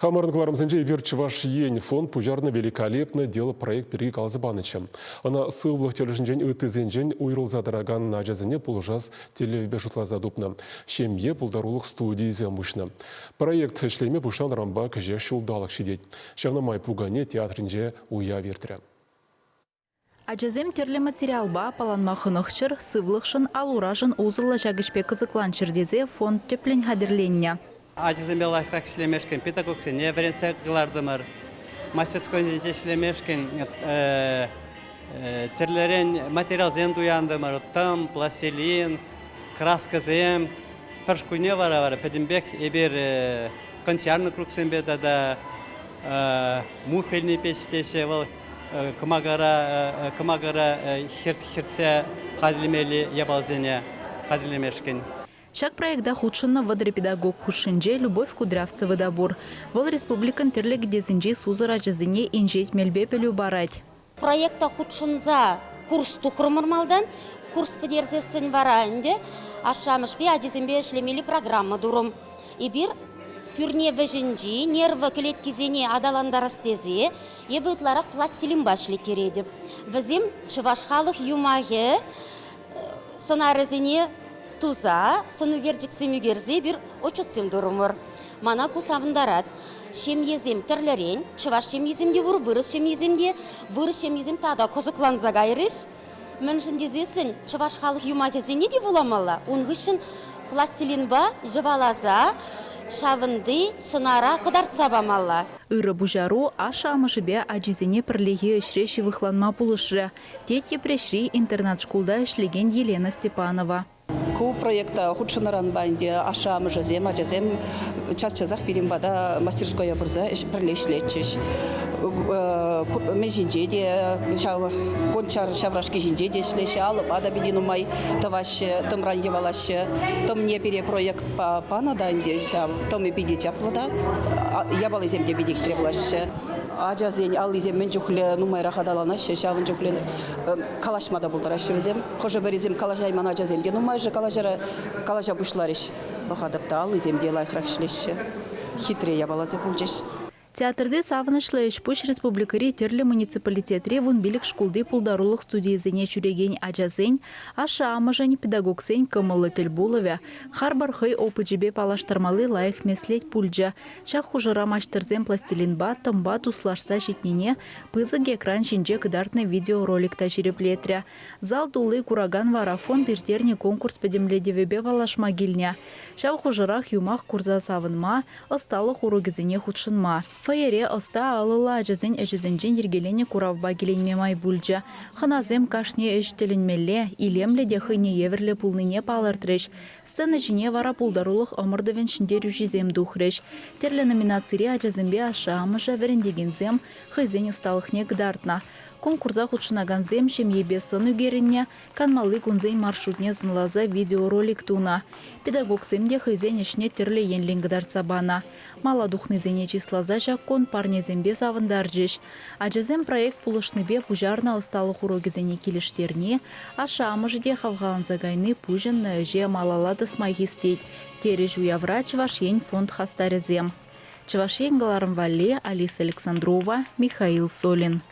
Хамӑрӑн кӑларӑмсенче эпир Чӑваш Ен фонд пуҫарнӑ «Великолепное дело» проект пирки каласа панӑччӗ. Ӑна сывлӑх тӗлӗшӗнчен ыттисенчен уйрӑлса тӑракан ачасене пулӑшас тӗллевпе шутласа тупнӑ. Ҫемье пултарулӑх студийӗсем уҫнӑ. Проект ӗҫлеме пуҫланӑранпа кӗҫех ҫулталӑк ҫитет. Ҫавна май пукане театрӗнче уяв иртрӗ. Ачасем тӗрлӗ материалпа аппаланма хӑнӑхчӑр, сывлӑхшӑн, ал-урашӑн усӑллӑ ҫак ӗҫпе кӑсӑкланччӑр тесе фонд тӗплӗн хатӗрленнӗ. Ачасемпе лайӑхрах ӗҫлемешкӗн педагогсене вӗрентсе кӑлартӑмӑр. Мастерскойсенче ӗҫлемешкӗн тӗрлӗрен материалсем туянтӑмӑр. Тӑм, пластилин, краскӑсем. Пӗр шкулне вара пӗтӗмпех эпир гончарный кругсемпе тата муфельный печь теҫҫӗ вӑл кӑмакара кӑмакара хӗртсе хатӗрлемелли япаласене хатӗрлемешкӗн. Ҫак проекта хутшӑннӑ 30 педагог хушшинче Любовь Кудрявцева та пур. Вӑл республикӑн тӗрлӗ кӗтесӗнчи сусӑр ачасене инҫет мелпе пӗлӳ парать. Проекта хутшӑнса курс тухрӑмӑр малтан. Курс пӗтерсессӗн вара ӗнтӗ ашшӗ-амӑшпе ачисемпе ӗҫлемелли программа турӑм. Эпир пӳрне вӗҫӗнчи нервӑ клеткисене аталантарас тесе эпӗ ытларах пластилинпа ӗҫлеттеретӗп. Вӗсем чӑваш халӑх юмахӗ сӑнарӗсене туса, сӑн ӳкерчӗксем ӳкерсе эпир отчетсем турӑмӑр. Мана ку савӑнтарать. Ҫемьесем тӗрлӗрен, чӑваш ҫемйисем те пур, вырӑс ҫемйисем те. Вырӑс ҫемйисем тата кӑсӑкланса кайрӗҫ. Мӗншӗн тесессӗн чӑваш халӑх юмахӗсене те вуламалла. Ун хыҫҫӑн пластилинпа йӑваласа ҫавӑнти сӑнара кӑтартса памалла. Ырӑ пуҫару ашшӗ-амӑшӗпе ачисене пӗрлехи ӗҫре ҫывӑхланма пулӑшрӗ, тет Йӗпреҫри интернат-шкулта ӗҫлекен Елена Степанова. Ку проекта хутшӑннӑранпа ӗнтӗ ашшӗ-амӑшӗсем, ачасем час-часах пирӗн пата мастерскоя пырса пӗрле ӗҫлетчӗҫ. Мӗн ҫинче те ҫав гончар ҫаврашки ҫинче те ӗҫлеҫҫӗ, алӑпа та питӗ нумай тӑваҫҫӗ, тӑмран йӑвалаҫҫӗ. Тӑмне пире проектпа панӑ та ӗнтӗ ҫав тӑмӗ питӗ чаплӑ та, япалисем те питӗ хитре пулаҫҫӗ. Ачасен аллисем мӗн чухлӗ нумайрах аталанаҫҫӗ, ҫавӑн чухлӗ калаҫма та пултараҫҫӗ вӗсем. Хӑшӗ-пӗрисем калаҫайман ачасем те нумайӑшӗ калаҫа пуҫларӗҫ. Пӑхатӑп та, аллисем те лайӑхрах ӗҫлеҫҫӗ. Хитре япаласем пулчӗҫ. Театрти савӑнӑҫлӑ ӗҫ-пуҫ республикӑри тӗрлӗ муниципалитетри 15 шкулти пултарулӑх студийӗсене ҫӳрекен ачасен, ашшӗ-амӑшӗн, педагогсен кӑмӑллӑ тӗлпулӑвӗ, харпӑр хӑй опычӗпе паллаштармалли лайӑх меслет пулчӗ. Ҫак хушӑра маҫтӑрсем пластилинпа, тӑмпа туслашса ҫитнине пысӑк экран ҫинче кӑтартнӑ видеоролик та ҫирӗплетрӗ. Зал тулли куракан вара фонд ирттернӗ конкурс пӗтӗмлетӗвӗпе паллашма килнӗ. Ҫав хушӑрах юмах курса савӑнма, ӑсталӑх урокӗсене хутшӑнма. Фойере ӑста алӑллӑ ачасен ӗҫӗсенчен йӗркеленӗ куравпа киленме май пулчӗ. Хӑнасем кашни ӗҫ тӗлӗнмелле, илемлӗ те хӑйне евӗрлӗ пулнине палӑртрӗҫ. Сцена ҫине вара пултарулӑх ӑмӑртӑвӗн ҫӗнтерӳҫисем тухрӗҫ. Тӗрлӗ номинацире ачасемпе ашшӗ-амӑшӗ, вӗрентекенсем хӑйсен ӑсталӑхне кӑтартнӑ. Конкурса хутшӑнакансем ҫемьепе сӑн ӳкерӗннӗ, канмалли кунсен маршрутне сӑнласа видеоролик тунӑ. Педагогсем те хӑйсен ӗҫне тӗрлӗ енлӗн кӑтартса панӑ. Мала тухнисене чысласа ҫак кун парнесемпе савӑнтарчӗҫ. Ачасем проект пулӑшнипе пуҫарнӑ ӑсталӑх урокӗсене килӗштерни, ашшӗ-амӑшӗ те хавхаланса кайни пуҫӑннӑ ӗҫе малалла тӑсма хистет, терӗҫ уявра Чӑваш Ен фонд хастарӗсем. Чӑваш Ен кӑларӑм валли Алиса Александрова, Михаил Солин.